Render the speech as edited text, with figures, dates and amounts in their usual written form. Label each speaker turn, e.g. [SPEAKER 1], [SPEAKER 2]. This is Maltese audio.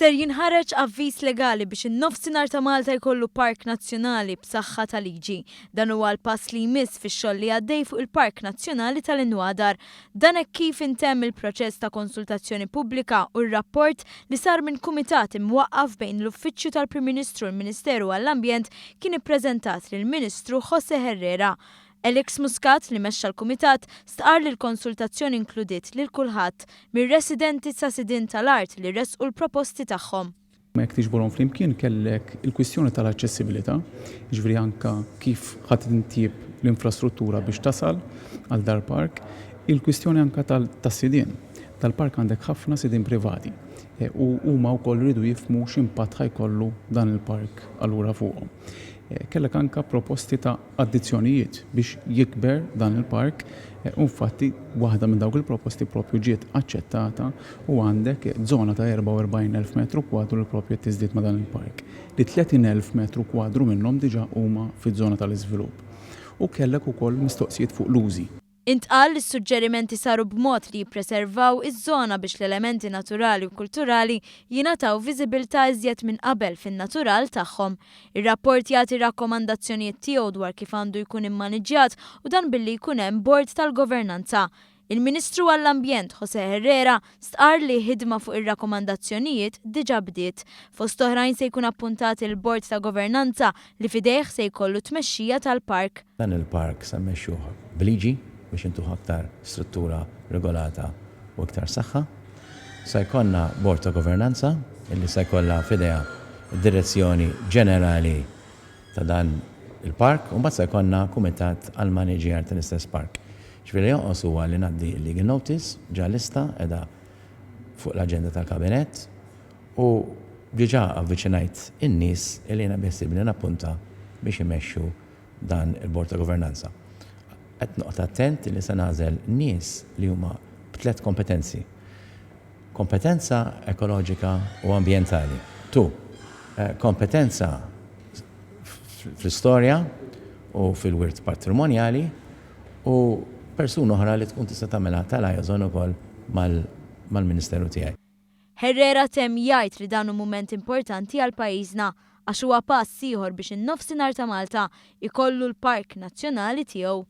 [SPEAKER 1] Ser jinħareġ avviż legali biex in-Nofsinhar ta' Malta jkollu Park Nazzjonali b'saħħa ta' liġi. Dan huwa l-pass li jmiss fix-xogħol li għaddej fuq il-Park Nazzjonali tal-Inwadar. Dan hekk kif intemm il-proċess ta' konsultazzjoni pubblika u r-rapport li sar minn kumitat imwaqqaf bejn l-Uffiċċju tal-Prim Ministru u l-Ministeru għall-Ambjent kien ippreżentat lill-Ministru José Herrera. Alex Muscat, li mexxa l-kumitat, stqarr li l-konsultazzjoni inkludiet lil kulħadd, mir-residenti sa sidien tal-art li ressqu l-proposti tagħhom.
[SPEAKER 2] Ma jekk tiġborhom flimkien kellek il-kwistjoni tal-aċċessibilità, jiġifieri anke kif ħa tintjieb l-infrastruttura biex tasal għal dal-park, il-kwistjoni anke tas-sidien. Dal-park għandek ħafna sidien privati u huma wkoll iridu jifhmu x'impatt ħa jkollu dan il-park allura fuqhom. Kellek anke proposti ta' addizzjonijiet biex jikber dan il-park u infatti waħda minn dawk il-proposti propju ġiet aċċettata u għandek żona ta' 44,000 metru kwadru li propju qed tiżdied ma' dan il-park, li 30,000 metru kwadru minnhom diġà huma fiż-żona tal-iżvilupp. U kellek ukoll mistoqsijiet fuq l-użi.
[SPEAKER 1] Intqal li s-suġġerimenti saru b'mod li jippreservaw iż-żona biex l-elementi naturali u kulturali jingħataw viżibilità iżjed minn qabel fin-natural tagħhom. Ir-rapport jagħti rakkomandazzjonijiet tiegħu dwar kif għandu jkun immaniġġjat u dan billi jkun hemm bord tal-governanza. Il-Ministru għall-Ambjent, José Herrera, stqarr li ħidma fuq ir-rakkomandazzjonijiet diġà bdiet. Fost oħrajn se jkun appuntat il-bord ta' governanza li f'idejh se jkollu t-tmexxija tal-park.
[SPEAKER 3] Dan il-park se mmexxuh b'liġi biex intuh aktar struttura regolata u iktar saħħa. Se jkollna Bord ta' Governanza illi se jkollha f'idejha d-direzzjoni ġenerali ta' dan il-park u mbagħad se jkollna kumitat għall-maniġjar tal-istess park. Ġifieri li jonqos huwa li ngħaddi l-legal notice, ġa lesta qiegħda fuq l-aġenda tal-Kabinett u diġà avviċinajt in-nies illi jiena biħsiebni nappunta biex imexxu dan il-Bord ta' Governanza. Qed noqgħod attent li se nagħżel nies li huma b'tliet kompetenzi. Kompetenza ekoloġika u ambjentali. Tu, kompetenza fl-istorja u fil-wirt patrimonjali u persuna oħra li tkun tista' tagħmilha ta' liaison ukoll mal-Ministeru tiegħi.
[SPEAKER 1] Herrera temm jgħid li dan hu mument importanti għal pajjiżna għax huwa pass ieħor biex in-Nofsinhar ta' Malta jkollu l-Park Nazzjonali tiegħu.